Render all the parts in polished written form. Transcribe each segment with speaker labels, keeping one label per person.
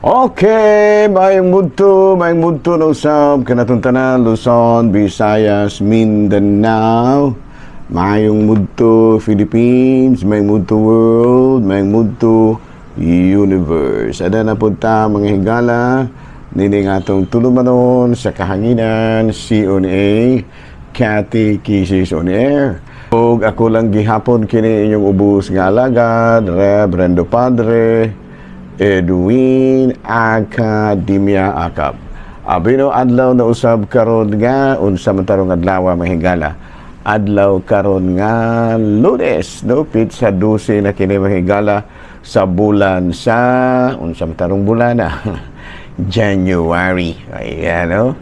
Speaker 1: Okay, maayong budto na usab kanatong tanan, Luzon, Visayas, Mindanao, maayong budto Philippines, maayong budto world, maayong budto universe. Ada na pud ta, mga higala, nining atong tulumanon sa kahanginan, CONA, Catechesis on Air. Ug ako lang gihapon kini inyong ubos nga alagad, Reverendo Padre Edwin Academia Acap. Abi no, adlaw na usab karon nga unsa man tarong adlaw, mga higala? Adlaw karon nga Lunes, no, petsa 12 na kini, mga higala, sa bulan sa unsa man tarong bulan na? January. Ayan, no.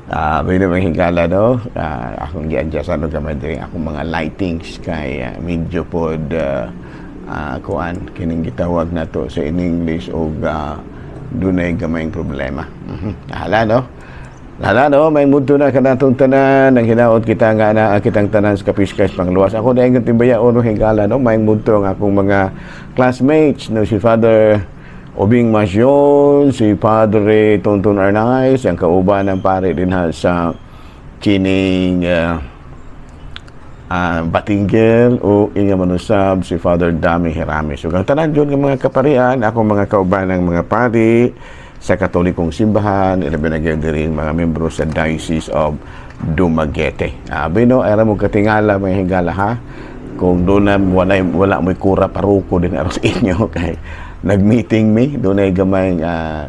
Speaker 1: Ah, uh, mga higala, no. Akong gi-adjust ano gamay diri akong mga lightings kay medyo pod kuan kining gitawag nato sa in English og dunay gamayng problema. Hala, no. Hala, no, maayong budto na kanatong tanan ang hinaot kita nga naa kitang tanan sa kapiskay pangluwas. Ako dahil timbayaon, no, higala, no, maayong budto ang akong mga classmates, no, si Father Obing Masyon, si Padre Tonton Arnaiz, ang kauban ng pare din ha sa kining Batinggel o inga manusab si Father Dami Hirami. So, ang tanan yun ng mga kaparian, akong mga kauban ng mga pari sa Katolikong Simbahan, ilabi na gyud diri mga membro sa Diocese of Dumaguete. Abi no, ay mo katingala, mga higala, ha. Kung doon na wala mo'y kura paroko din aros inyo kay nag-meeting mi, doon ay gamay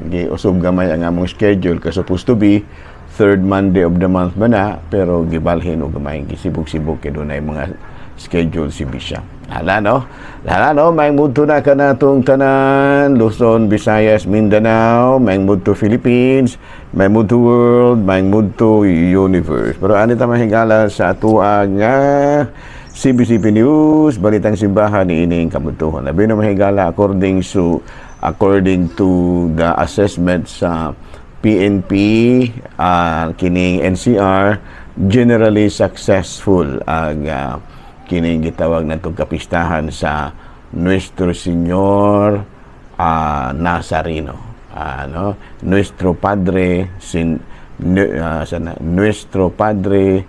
Speaker 1: giusog gamay ang among schedule kay supposed to be third Monday of the month ba na, pero gibalhin og gamay, gisibog-sibog kay dunay mga schedule si Bishop. Hala, no? Hala, no, maayong budto na kanatong tanan, Luzon, Visayas, Mindanao, maayong budto Philippines, maayong budto world, maayong budto universe. Pero ani ta, mahigala, sa atoa nga CBCP News, Balitang Simbahan ni ining kabuntuhon. Labi na, mahigala, according to the assessment sa PNP, kining NCR, generally successful ang kining gitawag natong kapistahan sa Nuestro Señor Nazareno. No? Nuestro Padre sin sana, Nuestro Padre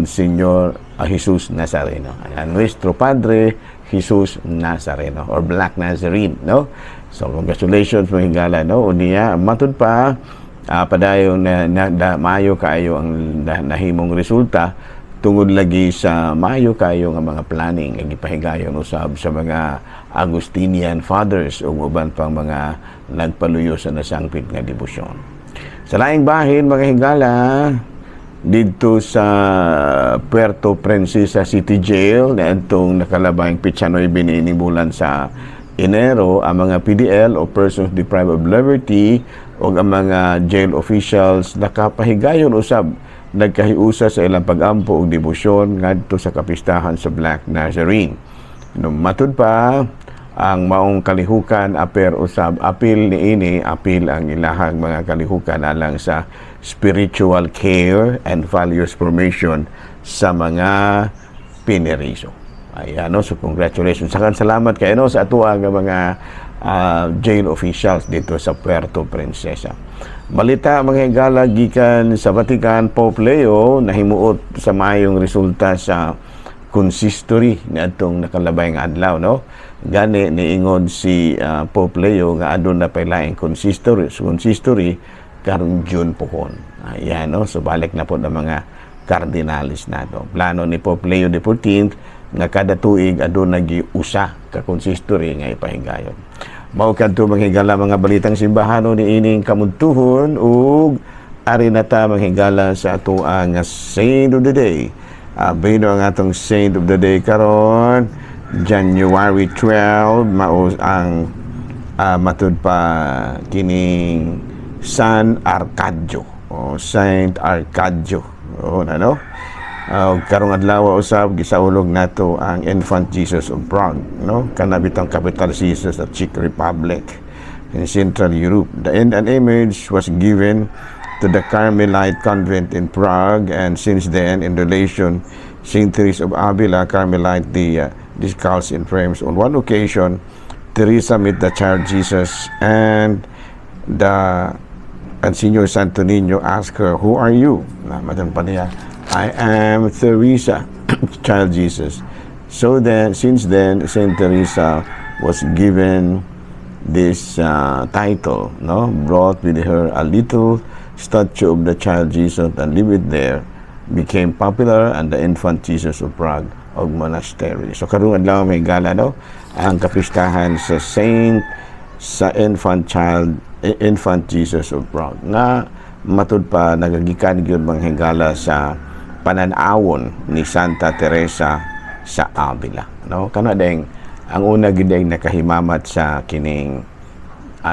Speaker 1: Señor Jesus Nazareno. Ayan, Nuestro Padre Jesus Nazareno or Black Nazarene, no? So congratulations, mga higala, no? Unya matud pa padayon na maayo kaayo ang nahimong resulta tungod lagi sa maayo kaayo nga mga planning nga gipahigayon usab sa mga Agustinian Fathers ug uban pang mga nagpaluyo sa nasangpit nga debosyon. Sa laing bahin, mga higala, didto sa Puerto Princesa City Jail na itong nakalabay petsa 9 niining bulan sa Enero, ang mga PDL o persons deprived of liberty o ang mga jail officials nakapahigayon usab, nagkahiusa sa ilang pagampo ug debosyon ngadto sa kapistahan sa Black Nazarene. No, matud pa ang maong kalihukan aper usab apil niini, apil ang ilahang mga kalihukan alang sa spiritual care and values formation sa mga pineriso. Ayan, no? So congratulations. Sakan salamat kay no sa atoa nga mga jail officials dito sa Puerto Princesa. Balita, mga higala, gikan sa Vatican, Pope Leo nahimuot sa maayong resulta sa consistory niadtong nakalabay nga adlaw, no. Gani niingon si Pope Leo nga aduna pay laing consistory karong June pohon. Ayan, no. So balik na po ng mga cardinalis nato. Plano ni Pope Leo XIV nga kada tuig aduna usa ka consistory nga ipahigayon. Mao kadto, mga higala, mga balitang simbahano ni ining kamuntuhon ug ari na ta, mga higala, sa atoa nga Saint of the Day. Bino ang atong Saint of the Day karon January 12 mao ang matud pa kining San Arcadio o Saint Arcadio. O ano? Karong adlaw usab gisaulog nato ang Infant Jesus of Prague, no? Kana bitang capital Jesus sa Czech Republic in Central Europe. The an image was given to the Carmelite convent in Prague and since then in relation Saint Teresa of Avila, Carmelite the Discalced in frames. On one occasion, Teresa met the child Jesus and The and Senior Santo Niño asked her, "Who are you?" Na matud pa niya, "I am Teresa, Child Jesus." So then, since then, Saint Teresa was given this title, no? Brought with her a little statue of the Child Jesus and leave it there, became popular and the Infant Jesus of Prague og monastery. So karong adlaw, mga higala, no, ang kapistahan sa Saint sa Infant Child eh, Infant Jesus of Prague nga matud pa nagagikan gyud, mga higala, sa panan-awon ni Santa Teresa sa Avila, no? Kana deng ang una gid ay nakahimamat sa kining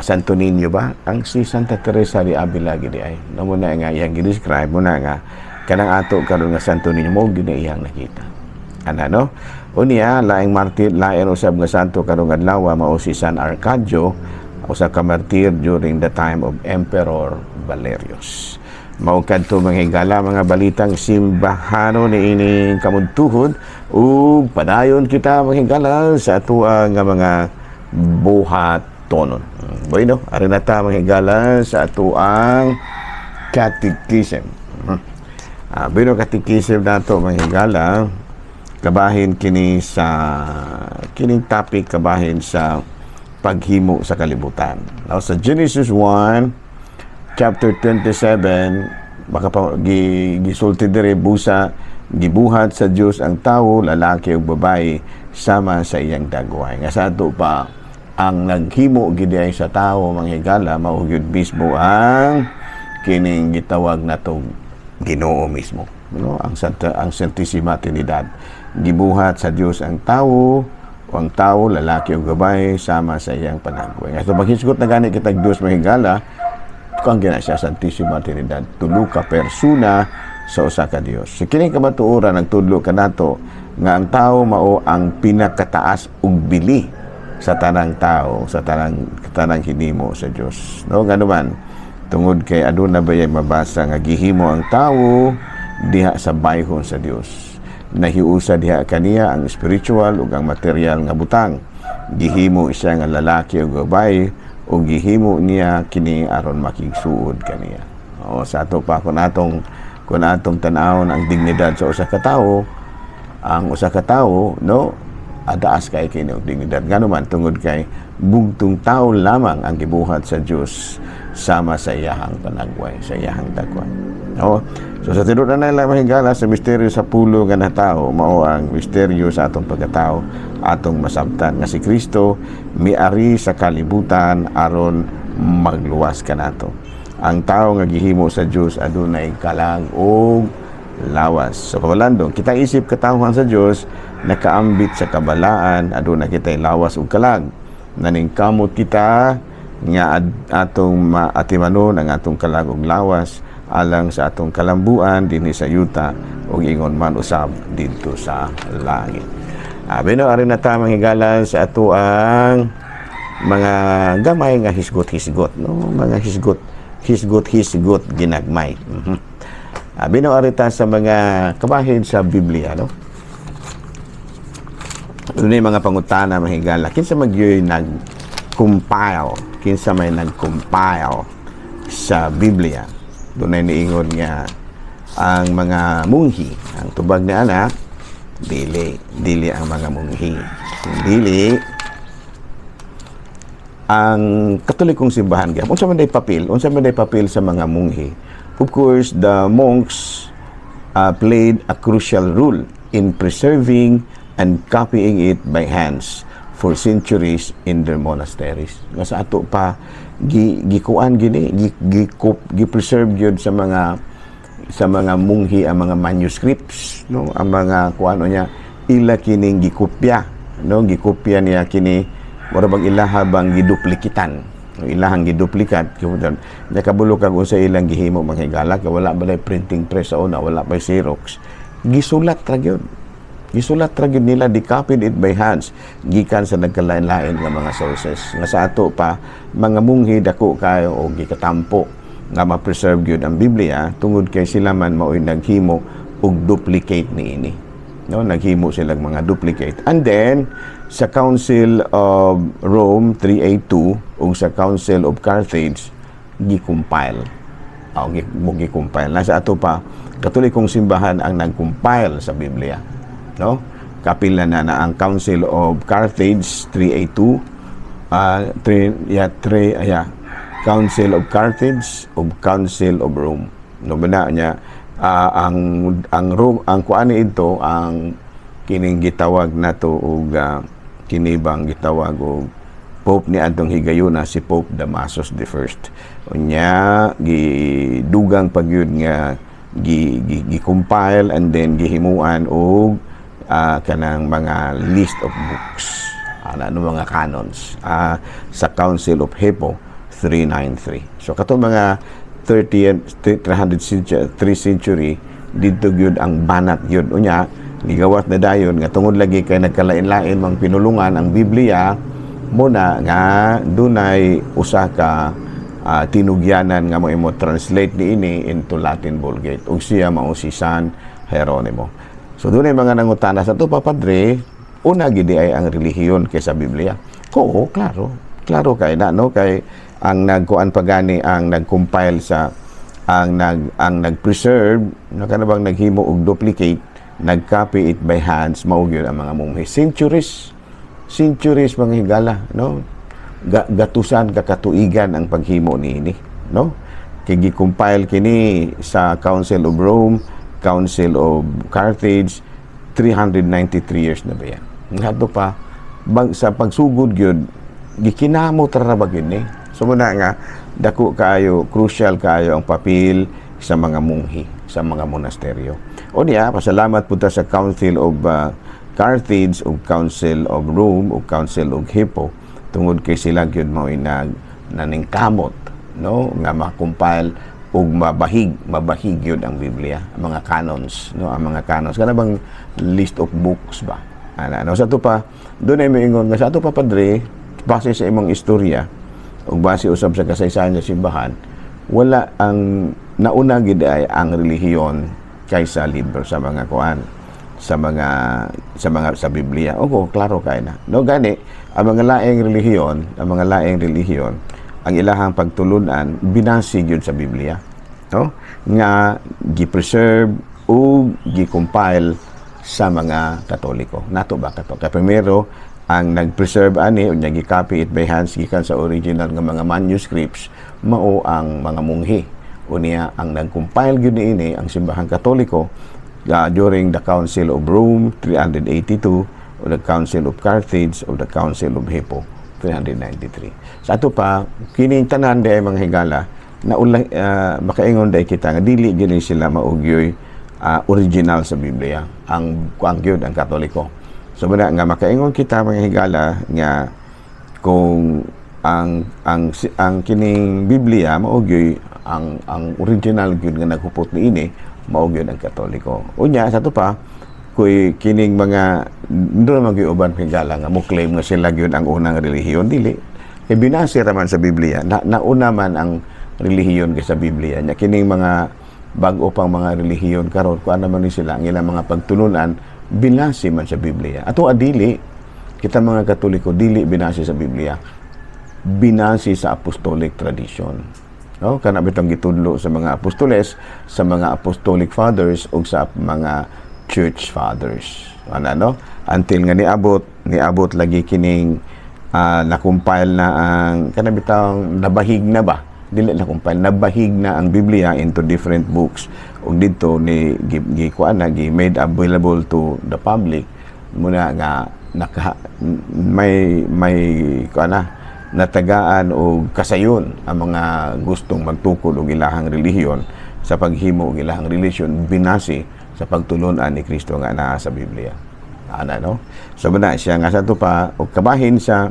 Speaker 1: Santo Niño ba, ang si Santa Teresa de Avila gid ay, no? Mo na nga iyang gi-describe mo na nga kanang ato karon nga Santo Niño mo gid iyang nakita ana, no? Unya, laing martir, laing usab nga santo karong adlaw mao si San Arcadio, usa ka martir during the time of Emperor Valerius. Mao kadto, mga higala, mga balitang simbahano ni ining kamuntuhod ug padayon kita, mga higala, sa atoa nga mga buhatonon. Bueno, ari na ta, mga higala, sa atoang catechism. Bueno, catechism nato, mga higala, kabahin kini sa kining topic, kabahin sa paghimo sa kalibutan. Now, sa Genesis 1 chapter 27, baka pa gisulti diri, busa gibuhat sa Dios ang tawo, lalaki ug babae, sama sa iyang dagway. Nga sa ato pa, ang naghimo gid ay sa tawo, mga higala, mao gyud mismo ang kining gitawag natong Ginoo mismo, no? Ang Santa, ang Santissima Trinidad. Gibuhat sa Dios ang tawo o ang tawo, lalaki o babae, sama sa iyang panagway. So maghisgot na gani kitag Dios, mga higala, kung gina siya Santissima Trinidad, tulo ka persona sa usa ka Dios. So kini kamatuoran nagtudlo kanato nga ang tao mao ang pinakataas ug bili sa tanang tao, sa tanang tanang hinimo sa Dios, no? Ngano man? Tungod kay aduna bayay mabasa nga gihimo ang tawo diha sa bayhon sa Dios. Nahiusa diha kaniya ang spiritual ug ang material nga butang. Gihimo siya nga lalaki ug babae ug gihimo niya kini aron makigsuod kaniya. O sa ato pa, kung atong tan-awon ang dignidad sa usa ka tawo, ang usa ka tawo, no, adaas kay kini og dignidad. Ngano man? Tungod kay bugtong tao lamang ang gibuhat sa Dios sama sa iyahang panagway, sa iyahang dagway, no? So sa tinuod na lang, mga higala, sa misteryo sa pulo nga natao mao ang misteryo sa atong pagkatao. Atong masabtan nga si Kristo miari sa kalibutan aron magluwas kanato. Ang tao nga gihimo sa Dios adunay kalag ug lawas. So kabalandong, kita isip katawhan sa Dios nakaambit sa kabalaan, aduna kitay lawas ug kalag. Naningkamot kita nga atong maatimanon ang atong kalag ug lawas alang sa atong kalambuan dinhi sa yuta ug ingon man usab didto sa langit. Abi no, ari na ta, mga higala, sa ato ang mga gamay nga hisgot-hisgot, no? Mga hisgot hisgot hisgot ginagmay. Abi no, ari ta sa mga kabahin sa Biblia, no? Ano yung mga pangutana, mga higala? Kinsa magyoy nag-compile? Kinsa may nag-compile sa Biblia? Dunay niingon nga ang mga munghi. Ang tubag ni ana, dili. Dili ang mga munghi. Kung dili, ang Katolikong simbahan gyud. Unsa man day papel? Unsa man day papel sa mga munghi? Of course, the monks played a crucial role in preserving and copying it by hands for centuries in their monasteries. Nga sa ato pa, gi gikuan gini gi, gi, gi preserve gyud sa mga munghi ang mga manuscripts, no? Ang mga kuano niya, ila kining gikopya, no? Gikopya niya kini, mura bang ilaha bang giduplikitan, no? Ilahang giduplikat. Nakabulo kag unsa ilang gihimo, mga higala, kay wala ba printing press sa una, wala pa Xerox. Gisulat ra gyud, gisulat ra gyud nila. They copied it by hands gikan sa nagkalain-lain nga mga sources. Nga sa ato pa, mga munghi dako kayo og gikatampo nga ma-preserve gyud ang Biblia tungod kay sila man mao'y naghimo og duplicate niini, no? Naghimo silang mga duplicate. And then sa Council of Rome 382 ug sa Council of Carthage. gi-compile o mo gi-compile na. Sa ato pa, Katolikong simbahan ang nag-compile sa Biblia, no? Kapila na na ang Council of Carthage 382, 3, yeah, 3, yeah, Council of Carthage ug Council of Rome, no ba na niya? Ang Rome ang kuan ito, ang kining gitawag nato og kini bang gitawag og Pope ni adtong higayuna, si Pope Damasus the First. Unya gidugang pa gyud nga gi compile and then gihimuan og kanang mga list of books ana, no, mga canons sa Council of Hippo 393. So kato mga 30 300 century, 3 century didto gyud ang banat gyud. Unya nigawas na dayon nga tungod lagi kay nagkalain-lain mang pinulungan ang Biblia, muna nga dunay usa ka tinugyanan nga mo imo translate niini into Latin Vulgate, ug siya mao si San Jeronimo. So dunay mga nangutana sa to pa, "Padre, una gid ay ang relihiyon kaysa Biblia?" Oo, klaro. Klaro kay na, no, kay ang nagkuan pa gani, ang nag-compile sa ang nag-preserve na kana bang naghimo og duplicate, nag-copy it by hands, mao gyud ang mga monghe. Centuries, centuries, mga higala, no? Gatusan ka katuigan ang paghimo niini, no? Kay gi-compile kini sa Council of Rome, Council of Carthage, 393 years na ba yan? Ngadto pa bag, sa pagsugod gyud gikinamot ra ba gyud ni. So muna nga dako kaayo, crucial kaayo ang papel sa mga monghe, sa mga monasteryo. O niya, pasalamat pud ta sa Council of Carthage ug Council of Rome ug Council of Hippo tungod kay sila gyud mao nag naningkamot, no, nga ma-compile ug mabahig gyud ang Biblia, ang mga canons, no, ang mga canons kana bang list of books ba ana, no? Sa ato pa, dunay moingon nga, "Sa ato pa, Padre, base sa imong istorya ug base usab sa kasaysayan sa simbahan, wala ang nauna gid ay ang relihiyon kaysa libro sa mga kuan, sa mga sa Biblia." Oo, klaro kay na, no? Gani ang mga laing relihiyon, ang ilahang pagtulunan binase gyud sa Biblia, no, nga gi-preserve ug gi-compile sa mga Katoliko nato ba kato. Kay primero ang nag-preserve ani, unya gi-copy it by hands gikan sa original nga mga manuscripts, mao ang mga monghe. Unya ang nag-compile gyud niini ang Simbahang Katoliko during the Council of Rome 382 o the Council of Carthage o the Council of Hippo 393. Sa ato pa, kining tanan di ay, mga higala, na makaingon dai kita nga dili gyud ni sila maugyoy original sa Biblia, ang kuang gyud, ang Katoliko. So muna nga makaingon kita, mga higala, nga kung ang kining Biblia mao gyud ang original gyud nga naghupot niini, mao gyud ang Katoliko. Unya sa ato pa, kuy kining mga doon naman gyud uban, higala, nga mo claim nga sila gyud ang unang relihiyon, dili kay binase ra man sa Biblia na, nauna man ang relihiyon kaysa Biblia nya. Kining mga bag-o pang mga relihiyon karon, kuan naman ni sila, ang ilang mga pagtulunan binase man sa Biblia. Ato adili kita mga Katoliko, dili binase sa Biblia, binase sa apostolic tradition, no? Kana bitong gitudlo sa mga apostoles, sa mga apostolic fathers ug sa mga church fathers ana, no? Until nga niabot niabot lagi kining na-compile na ang kana bitawng nabahig na ba, dili na compile, nabahig na ang Biblia into different books ug didto ni gi, gi kuan na, gi made available to the public, muna nga naka may kuan na, natagaan og kasayon ang mga gustong magtukod og ilahang relihiyon sa paghimo og ilahang relihiyon binase sa pagtulunan ni Kristo nga naa sa Biblia ana, no? So muna siya nga sa ato pa, og kabahin sa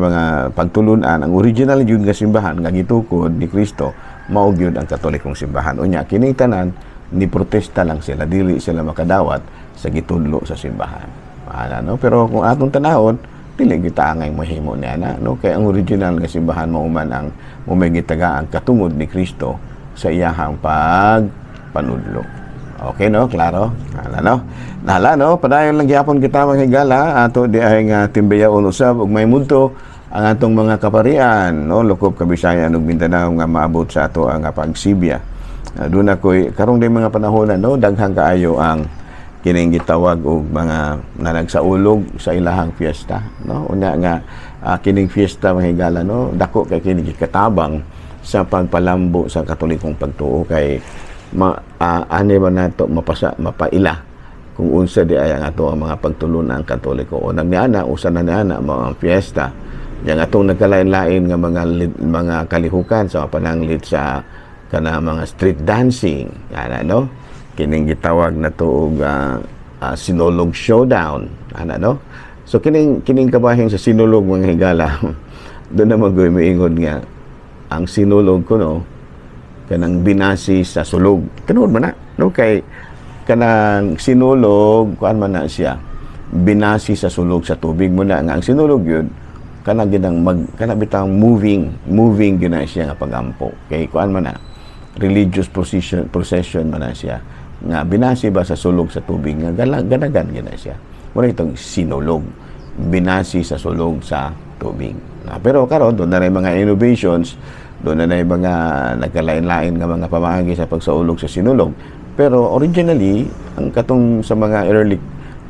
Speaker 1: mga pagtulunan, ang original gyud nga simbahan nga gitukod ni Kristo mao gyud ang Katolikong simbahan. Unya kining tanan ni protesta lang sila, dili sila makadawat sa gitudlo sa simbahan ana, no? Pero kung atong tanawon, dili kita angay mahimo niya na, no? Kay ang original nga simbahan mao man ang mo may gitagaan katungod ni Kristo sa iyahang pagpanudlo. Okay, no? Klaro? Hala, no? Nahala, no? Padayon lang gyapon kita, mga higala. Ato di ay nga timbayaon usab ug may mudto Ang atong mga kaparian, no, lukop Kabisayan ug Mindanao nga maabot sa ato ang pagsibya. Doon ako'y karong din mga panahon na, no, daghang kaayo ang kining gitawag og mga nanagsaulog sa ilahang fiesta, no. Unya nga kining fiesta, mga higala, no, dako kay kini gikatabang sa pagpalambo sa Katolikong pagtuo kay ani ba nato mapasa mapaila kung unsa di ay ang ato ang mga pagtulunan Katoliko o niana usa na niana mao ang fiesta yang atong nagkalain-lain nga mga kalihukan sa pananglit sa kana mga street dancing ana, no, kining gitawag na to og Sinulog Showdown ana, no. So kining kabahin sa Sinulog, mga higala, doon naman goy moingon nga ang Sinulog kuno kanang binasi sa sulog. Tinuod man na, no, kay kanang Sinulog, kuan man na siya, binasi sa sulog sa tubig mo na nga ang Sinulog yun kana ginang mag kana bitang moving moving gyud na siya nga pagampo kay kuan man na, religious procession man na siya nga binasi ba sa sulog sa tubig nga ganagan gyud na siya. Muna itong Sinulog, binasi sa sulog sa tubig na. Pero karon doon na rin mga innovations, doon na yung mga nagkalain-lain nga mga pamaagi sa pagsaulog sa Sinulog. Pero originally, ang katong sa mga early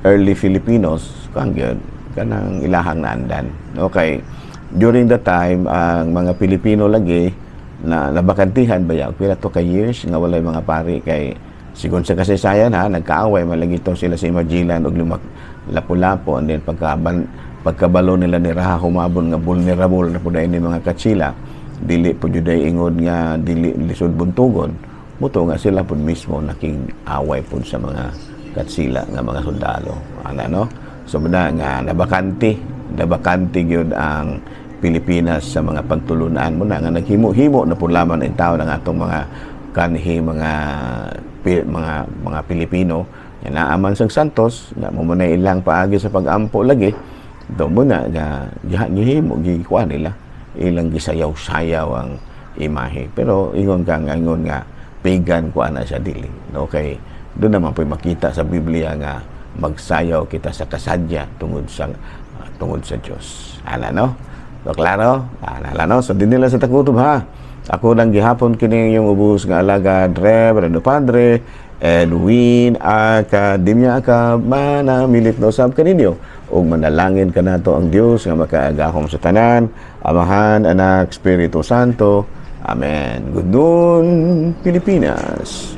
Speaker 1: early Filipinos, kuan gyud, kanang ilahang naandan. Okay. During the time, ang mga Pilipino lagi na nabakantihan ba ya, pila to ka years nga walay mga pari kay sigon sa kasaysayan ha, nagkaaway man lagi to sila si Magellan ug lumak Lapu-Lapu, and then pagkabalo nila ni Raha Humabon nga vulnerable na pud ni mga Katsila, dili po jud ay ingon nga dili lisod buntugon muto nga sila pud mismo naking away pud sa mga Katsila nga mga sundalo ana, no. So muna nga nabakante nabakante gyud ang Pilipinas sa mga pagtulunan mo na nga naghimo-himo na pud lamang ang tao ng atong mga kanhi mga Pilipino nga naaman sang Santos nga mo na ilang paagi sa pag-ampo lagi do mo na nga gihimo, gikuan nila, ilang gisayaw-sayaw ang imahe. Pero ingon ka nga ingon nga pagan kuan na siya, dili, no, kay doon naman po makita sa Biblia nga magsayaw kita sa kasadya tungod sa Dios ana, no. So klaro ana, no. So dinhi lang sa takutob ha. Ako lang gihapon kini yung ubos nga alagad, Reverendo Padre Edwin Academia ka manamilit no sab kaninyo ug manalangin kanato ang Dios nga makaagahom sa tanan, Amahan, Anak, Espiritu Santo. Amen. Good noon, Pilipinas.